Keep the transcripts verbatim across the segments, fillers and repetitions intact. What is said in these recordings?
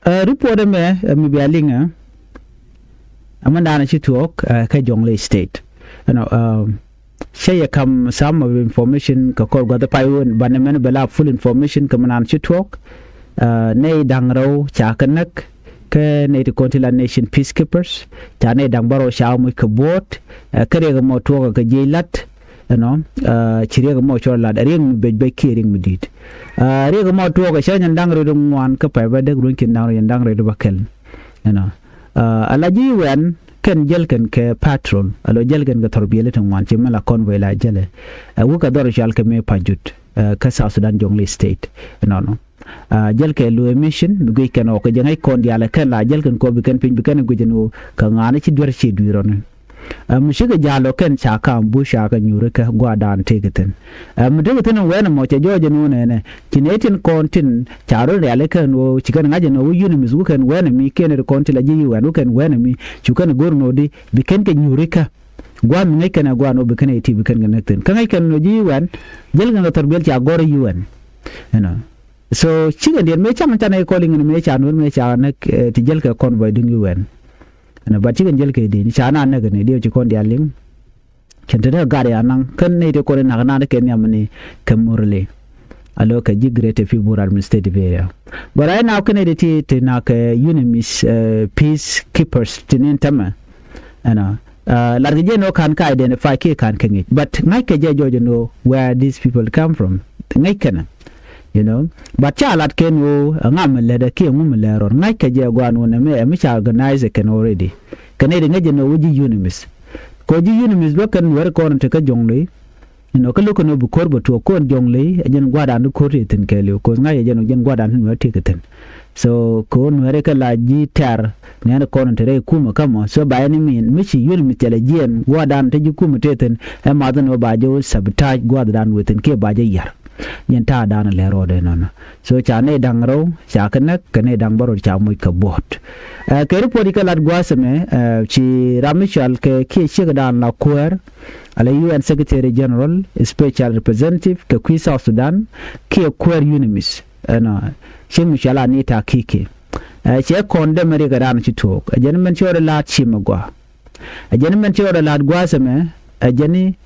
Ɛ, report ɛmɛ, ɛ, mi bia liŋ ɛ, ɛmɛ daanɛ ci tuɔɔk, ɛ, kä Jonglei State. Ɛnɔ, ɛ, cä yɛ kam some of information kɛ kɔr gua̱th pay wun, banɛ mɛn bɛ la full information kɛ mɛ naan ci tuɔɔk. Ɛ, nɛy da̱ŋ rɛw ca kɛ näk, kä nɛy ti kɔn ti la nation peacekeepers, ca nɛy da̱ŋ bärɔw ca muc kɛ buɔ̱ɔ̱t, ɛ, kä riɛk ɛmɔ tuɔɔk kɛ jiɛc la̱t, ɛnɔ, ɛ, ci riɛk ɛmɔ cɔl la̱t, ɛ riɛk mi bec bec kiɛ riɛk mi di̱i̱t. Ɛ, riɛk ɛmɔ tuɔɔk kɛ cä nyɛn da̱ŋ rɛw di ŋuan kä pay bä däk runy kiɛ da̱ŋ rɛw nyɛn da̱ŋ rɛw di bä kɛl. Ɛnɔ. Ɛ, ala ji̱ U N kɛn jäl kɛn kɛ patrol, alo jäl kɛn kɛ thɔrbiɛli ti ŋuan ci mɛ la convoy la jälɛ. Ɛ, wä kɛ dhɔr cɔal kɛ mëë Pajut, ɛ, kä South Sudan Jonglei State. Ɛnɔnɔ. Ɛ, jäl kɛ lo̱ mission, mi guic kɛn ɣɔk kɛ jɛ ŋäc kɔn diaal ɛ kɛn la jäl kɛn kɔ bi kɛn piny bi kɛn guic ɛn ɣöö kɛ ŋa̱a̱n ci duer ci dui̱r ɔni. Ɛ, mi cikɛ ja̱l ɔ kɛn ca kam buc ca kɛ nyuuri kä gua̱a̱r daan tëëk thi̱n. Ɛ, mi tëëk thi̱n wɛn ɛmɔ cɛ jɔɔc ɛn ɣöö nɛnɛ ci nɛy tin kɔn tin ca rɔ rialikä ɛn ɣöö ci kɛn ŋa̱c ɛn ɣöö wä UNMISS wä kɛn wɛn ɛmi kiɛn ri kɔn ti la ji̱ UN wä kɛn wɛn ɛmi cu kɛn go̱r ɛn ɣöö di bi kɛn kɛ nyuuri kä gua̱a̱r mi ŋäc kɛn ɛ gua̱a̱r ɛn ɣöö bi kɛn ɛ ti bi kɛn kɛ näk thi̱n. Kä ŋäc kɛn ɛn ɣöö ji̱ UN jäl kɛn kɛ thɔrbiɛl ca gɔ̱r UN. Ɛnɔ. So cikɛ diɛn mëë cam canɛ kɔl iŋän mëë ca nuɔ̱r mëë ca näk, ɛ, ti jäl kɛ convoy duŋ UN. Ɛnɔ, but cikɛ jäl kɛ di̱n ca na näk ni diɛw ci kɔn diaal liŋ. Cɛn te dee gat ya naŋ kän ni ti kɔn inak na kɛ nhiam ni kɛ Murle. Alo kɛ ji̱ Greater Pibor Administrative Area. But right now kän ni ti ti ti nak, ɛ, UNMISS, ɛ, peacekeepers ti ni tämɛ. Ɛnɔ, ɛ, lat kɛ jɛ ni wä kan ka identify kiɛ kan kɛ ŋic. But ŋa̱c kɛ jɛ jɔɔc ni wä where these people come from. Ŋäc kɛnɛ. You know, but ca lat kɛn ɣöö ɛŋa mi lɛt ɛ kiɛ ŋu mi lɛt rɔt ŋa̱c kɛ jɛ gua̱a̱n wun ɛmɛ ɛmi ca organize kɛn already. Kɛn ɛ di ŋäc ɛn ɣöö ji̱ UNMISS. Kɛ ɣöö ji̱ UNMISS luäk kɛn Nuɛɛri kɔn te kä Jonglei. You know, kä lo̱k kɛn ɣöö bi ko̱r bɛ tuɔɔk kɔn Jonglei ɛ jɛn gua̱a̱rdan di ko̱r tëë thi̱n kɛɛliw kɛ ɣöö ŋa̱c ɛ jɛn ɣöö jɛn gua̱a̱rdan ti Nuɛɛri tëëk thi̱n. So kɛ ɣöö Nuɛɛri kɛ la ji̱ tɛ̈r nɛɛni kɔn te rɛy kumɛ kä mɔ. So by any mean mi ci UNMISS thilɛ jiɛɛn gua̱a̱rdan te ji̱ kumɛ tëë thi̱n ɛ math ɛn ɣöö ba jɛ wä sabotage gua̱a̱rdan wëë thi̱n kiɛ ba jɛ yar. Yɛn ta̱a̱ da̱a̱n lɛ rɔɔdɛ nɔnɔ. So ca nɛy da̱ŋ rɛw ca kɛ näk kɛ nɛy da̱ŋ bärɔw ca moc kɛ buɔ̱t. Ɛ, kɛ report ikä lat gua̱a̱th ɛmɛ, ɛ, ci ram mi cɔal kɛ kiɛ ciek da̱a̱n la kuäär ala UN Secretary General, Special Representative kɛ kui̱ South Sudan kiɛ kuäär UNMISS. Ɛnɔ, ciek mi cɔal Anita Kiki. Ɛ, cɛ kɔn dämɛ riɛk ɛ da̱a̱n ci tuɔɔk ɛ jɛn mɛn ci rɔɔdɛ la̱a̱t ci mɛ gɔaa. Ɛ jɛn mɛn ci rɔɔdɛ la̱a̱t gua̱a̱th ɛmɛ ɛ jɛn ni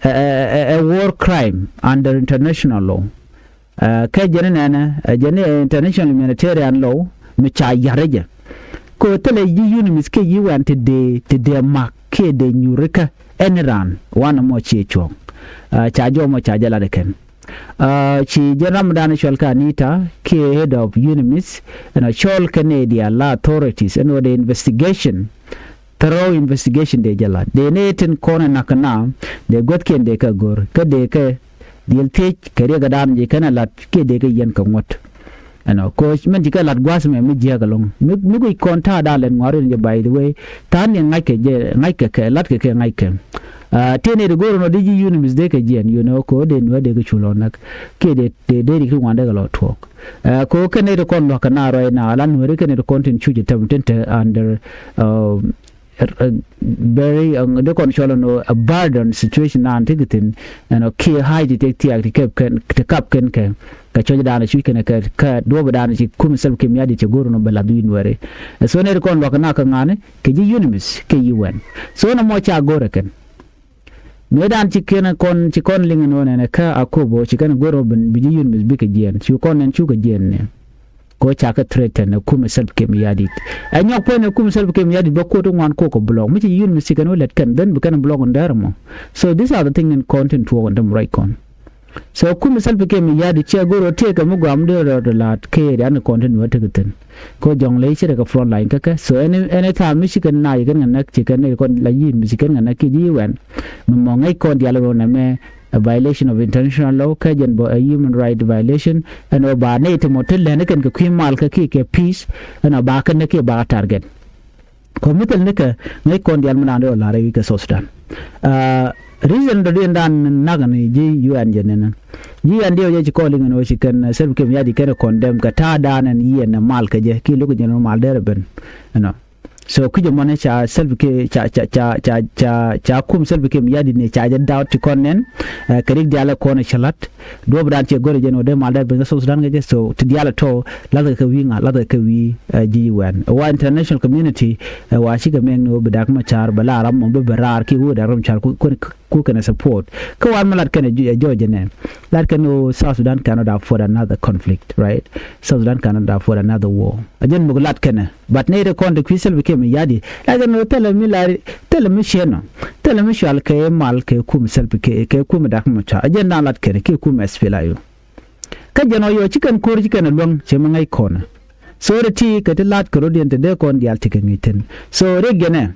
ɛ, ɛ, ɛ, ɛ war crime under international law. Ɛ, kɛ jɛn nɛnɛ ɛ jɛn ni international humanitarian law mi ca ya̱r jɛ. Kɛ thilɛ ji̱ UNMISS kiɛ UN ti dee ti dee mak kiɛ dee nyuurikä ɛn raan wanɛ mɔ ciɛ cuɔ̱ŋ. Ɛ, ca jɔw mɔ ca jɛ lat ɛ kɛn. Ɛ, ci jɛn ramdan cɔl kɛ Anita kiɛ head of UNMISS ɛnɔ cɔl kɛ nɛy diaal la authorities ɛn ɣöö dee investigation. Thorough investigation dee jɛ lat dee ni tin kɔn ɛ nak kɛ na dee guäthkiɛn dee kɛ go̱r kä dee kɛ dhiel thiec kɛ riɛk kɛ daan ji̱ kɛn ɛ lat kiɛ dee kɛ yɛn kɛ ŋuɔ̱t. Ɛnɔ koc mɛn ci kɛ lat gua̱a̱th mɛ mi jiääk ɛlɔ̱ŋ mi mi guic kɔn ta̱a̱ da̱a̱ lɛn ŋua̱r in jɛ bay the way ta̱a̱ ni ŋa̱c kɛ jɛ ŋa̱c kɛ kɛ lat kɛ kɛ ŋa̱c kɛ. Aa, tiɛn ni ti go̱o̱r ɛnɔ di ji̱ UNMISS dee kɛ jiɛn you know ko dee nuɛ dee kɛ cu lɔ näk kiɛ dee dee dee rik ti ŋuan dee kɛ lɔ tuɔɔk. Aa, ko kɛn ni ti kɔn lua̱k kɛ na rɔy na la nuɛri kɛn ni ti kɔn tin cuc ɛ tɛm tin te under, aa, very, uh, de kɔn cɔl ɛn ɣöö a burden situation naan ti ki thi̱n ɛn ɣöö kiɛ ha̱a̱c ti tek thiaak ti kɛp kɛn ti kap kɛn kɛ kɛ cɔcdan cuc kɛn kɛ kɛ duɔ̱ɔ̱pdan ci kum Salva Kiir Mayardit cɛ go̱r ɛn ɣöö bɛ lath wi̱i̱ nuɛɛri. Ɛ so nɛy ti kɔn luakä na kä ŋa̱a̱ni kɛ ji̱ UNMISS kɛ UN. So nɛ mɔ ca go̱r ɛ kɛn mëëdan ci kɛn kɔn ci kɔn liŋ ɛn ɣöö nɛnɛ kä Akobo ci kɛn go̱r ɛn ɣöö bi ji̱ UNMISS bikɛ jiɛɛn cu kɔn nɛn cukɛ jiɛɛn ni. Ko ca kɛ threaten ɛ kum Salva Kiir Mayardit. Ɛ nyɔk puɔ̱ny ɛ kum Salva Kiir Mayardit bä kuot ti ŋuan kok kɛ block mi ci yun mi cikɛn wä lɛt kɛn ben bi kɛn block in dɛr mɔ. So these are the thing in kɔn tin tuɔɔk in däm ruac kɔn. So kum Salva Kiir Mayardit cɛ go̱r ɔ tëëkɛ mi guam dee rɔ dee laat kee rian in kɔn tin wä tekɛ thin. Ko jɔŋ ley ci rɛ kɛ front line kä kɛ so any any time mi cikɛn na yikɛn kɛ näk cikɛn ni kɔn la yun mi cikɛn kɛ näk kiɛ ji̱ wɛn. Mi mɔ ŋäc kɔn dial rɔ nɛ mɛ a violation of international law kä jɛn bä a human right violation. Ɛn ɣöö ba nɛy ti mɔ ti lɛn ikɛn kɛ kui̱ mal kä kiɛ kɛ peace ɛn ɣöö ba kɛn ni kiɛ ba target. Kɔ mi thil ni kɛ ŋäc kɔn dial mi naan dee ɣöö la̱r ɛ wi̱c kɛ South Sudan. Aa, reason dɔ̱diɛn dan nak ni ji̱ UN jɛ nɛnɛ ji̱ UN diɛ wä jɛ ci kɔn liŋ ɛn ɣöö ci kɛn Salva Kiir Mayardit kɛn ɛ condemn kɛ ta̱a̱ dan ɛn yiɛn ɛ mal kɛ jɛ kiɛ lo̱k jɛ ni mal derɛ ben ɛnɔ. So kui̱c ɛmɔnɛ ca Salva Kiir ca ca ca ca ca ca kum Salva Kiir Mayardit ni ca jɛ doubt ti kɔn nɛn. Kɛ rik dialɛ kɔn cɛ la̱t duɔ̱p dan cɛ go̱rɛ jɛ ni wä dee mal dee ben kä South Sudan kɛ jɛ. So ti dialɛ tɔ lathkɛ kɛ wi̱i̱ ŋa̱, lathkɛ kɛ wi̱i̱ ji̱ wɛn wa international community. Wa cikɛ mɛŋ ni wä bi Dak Machar bɛ la ram mɔ bɛ bɛ raar ki wä Dak Machar ku ku ku kɛnɛ support. Kä wan mi lat kɛnɛ jɔɔc jɛ nɛ lat kɛnɛ wä South Sudan cannot afford another conflict, right? South Sudan cannot afford another war. A jɛn muk lat kɛnɛ. But nɛy ti kɔn ti kui̱ Salva Kiir Mayardit la jɛn ɣöö thilɛ mi la thilɛ mi ciɛn ɔ thilɛ mi cual kɛ mal kɛ kum Salva Kiir kɛ kum Dak Machar. A jɛn dan lat kɛn kɛ kum S P L A U. Kä jɛn ɔ yɔ ci kɛn ko̱r ci kɛn ɛ luäŋ cɛ mi ŋäc kɔn. So ri ti kɛ ti la̱t kɛ rot yɛn te dee kɔn diaal ti kɛ ŋi̱i̱c thi̱n. So riɛk jɛn ɛ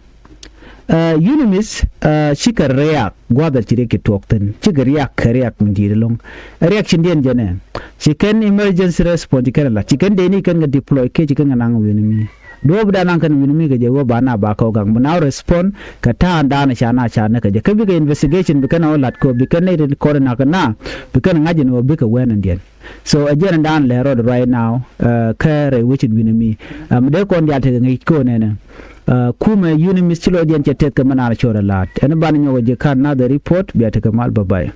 UNMISS cikɛ riak gua̱a̱th ɛ ci riɛk ci tuɔɔk thi̱n cikɛ riak kɛ riak mi di̱i̱t ɛlɔ̱ŋ. Riak ci diɛn jɛn ɛ ci kɛn emergency response ci kɛn ɛ la̱t ci kɛn dee ni kɛn kɛ deploy kiɛ ci kɛn kɛ naŋ wi̱n mi. Duɔ̱ɔ̱p dan naŋ kɛn wi̱n mi kɛ jɛ wä ba na ba kɛ wä gaŋ bi na wä respond kɛ ta̱a̱n dan ca na ca näk kɛ jɛ kä bikɛ investigation bi kɛn a wä lat kɛ wä bi kɛn nɛy ti kɔn nak kɛ na bi kɛn ŋa̱c in wä bikɛ wɛn in diɛn. So ɛ jɛn dan lɛ rɔɔd right now kä rɛy wecin wi̱n mi. Mi dee kɔn diaal tekɛ ŋi̱i̱c kɛ wä nɛnɛ. Kumɛ UNMISS ci lɔcdiɛn cɛ tɛth kɛ mɛ naan cɔɔr ɛ la̱a̱t ɛn ban nyɔk ɛ jɛ ka̱n nath ɛ report bia tekɛ mal bä bay.